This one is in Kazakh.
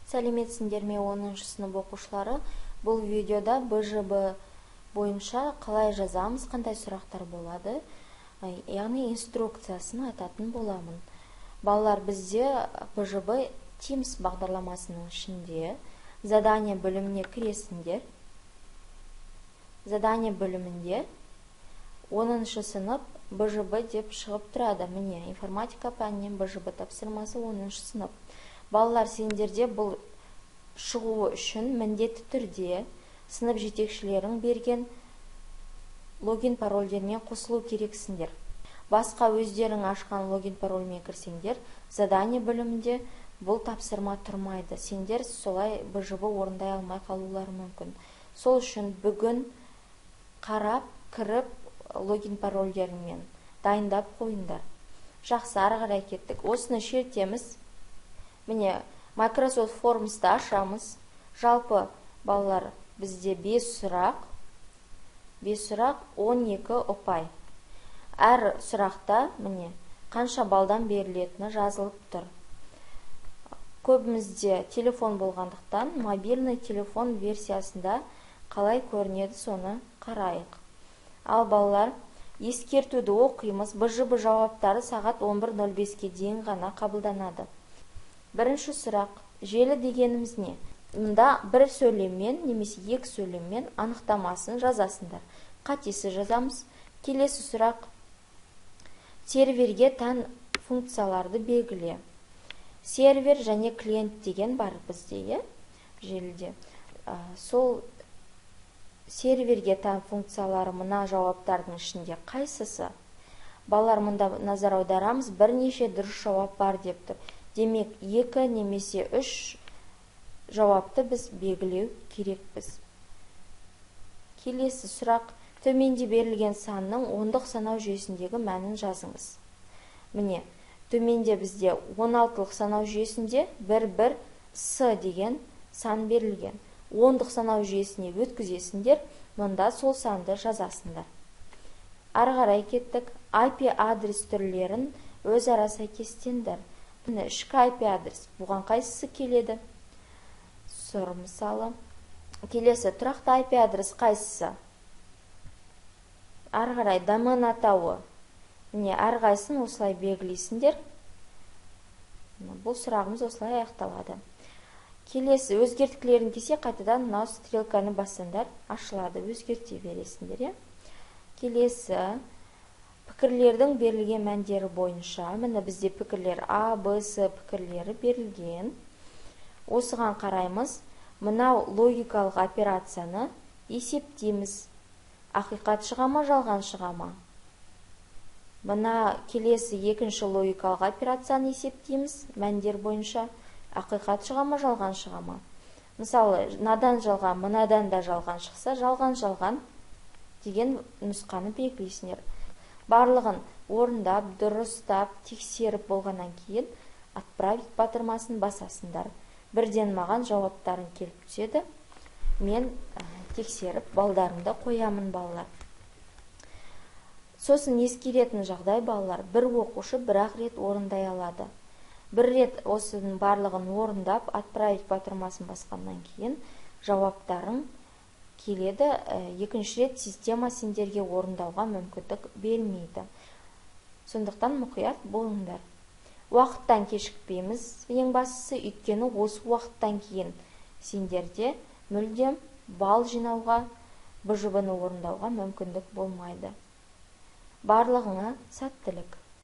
Сәлеметсіңдер ме, 10 сынып оқушылары! Бұл видеода БЖБ бойынша қалай жазамыз, қандай сұрақтар болады, яғни инструкциясын айтатын боламын. Балалар, бізде БЖБ Teams бағдарламасының ішінде задание бөліміне кіресіңдер. Задание бөлімінде 10 сынып БЖБ деп шығып тұрады. Міне, информатика пәнінен БЖБ тапсырмасы, 10 сынып. Балалар, сендерде бұл шығуы үшін міндетті түрде сынып жетекшілерің берген логин парольдермен қосылу керексіңдер. Басқа өздерің ашқан логин парольмен кірсеңдер, задание бөлімінде бұл тапсырма тұрмайды. Сендер солай БЖБ орындай алмай қалулары мүмкін. Сол үшін бүгін қарап, кіріп, логин парольдеріңмен дайындап қойыңдар. Жақсы, ары қарай кеттік. Осыны шертеміз. Міне, Microsoft Forms'ты ашамыз. Жалпы, балалар, бізде 5 сұрақ. 5 сұрақ, 12 ұпай. Әр сұрақта, міне, қанша балдан берілетіні жазылып тұр. Көбімізде телефон болғандықтан, мобильный телефон версиясында қалай көрінеді, соны қарайық. Ал, балалар, ескертуді оқимыз. БЖБ жауаптары сағат 11:05-ке дейін ғана қабылданады. Бірінші сұрақ. Желі дегеніміз не? Мұнда бір сөйлеммен немесе екі сөйлеммен анықтамасын жазасыңдар. Қатесі жазамыз. Келесі сұрақ. Серверге тән функцияларды белгіле. Сервер және клиент деген бар бізде, иә, желіде. Сол серверге тән функциялары мына жауаптардың ішінде қайсысы? Балалар, мұнда назар аударамыз, бірнеше дұрыс жауап бар деп тұр. Демек, екі немесе үш жауапты біз белгілеу керекпіз. Келесі сұрақ. Төменде берілген санның ондық санау жүйесіндегі мәнін жазыңыз. Міне, төменде бізде 16-лық санау жүйесінде 1-1 С деген сан берілген. Ондық санау жүйесіне өткізесіңдер, мұнда сол санды жазасыңдар. Ары қарай кеттік. IP адрес түрлерін өзара сәйкестендір. Міне, ішкі IP адрес. Бұған қайсысы келеді? Сұр, мысалы. Келесі тұрақты IP адрес қайсысы? Ары қарай домен атауы. Міне, әрқайсысын осылай белгілейсіңдер. Бұл сұрағымыз осылай аяқталады. Келесі өзгерткілерін келсе, қайтадан мынау стрелканы бассаңдар, ашылады, өзгерте бересіңдер, иә. Келесі пікірлердің берілген мәндері бойынша, міне, бізде пікірлер А, Б, С пікірлері берілген. Осыған қараймыз. Мынау логикалық операцияны есептейміз. Ақиқат шыға ма, жалған шыға ма? Мына келесі екінші логикалық операцияны есептейміз мәндер бойынша. Ақиқат шыға ма, жалған шыға ма? Мысалы, мынадан жалған, мынадан да жалған шықса, жалған, жалған деген нұсқаны белгілейсіңдер. Барлығын орындап, дұрыстап, тексеріп болғаннан кейін «Отправить» батырмасын басасыңдар. Бірден маған жауаптарың келіп түседі. Мен тексеріп, балдарымды қоямын, балалар. Сосын ескеретін жағдай, балалар, бір оқушы бір ақ рет орындай алады. Бір рет осының барлығын орындап, «Отправить» батырмасын басқаннан кейін жауаптарың келеді. Екінші рет система сендерге орындауға мүмкіндік бермейді. Сондықтан мұқият болыңдар. Уақыттан кешікпейміз, ең бастысы, өйткені осы уақыттан кейін сендерде мүлдем бал жинауға, БЖБ-ны орындауға мүмкіндік болмайды. Барлығыңа сәттілік!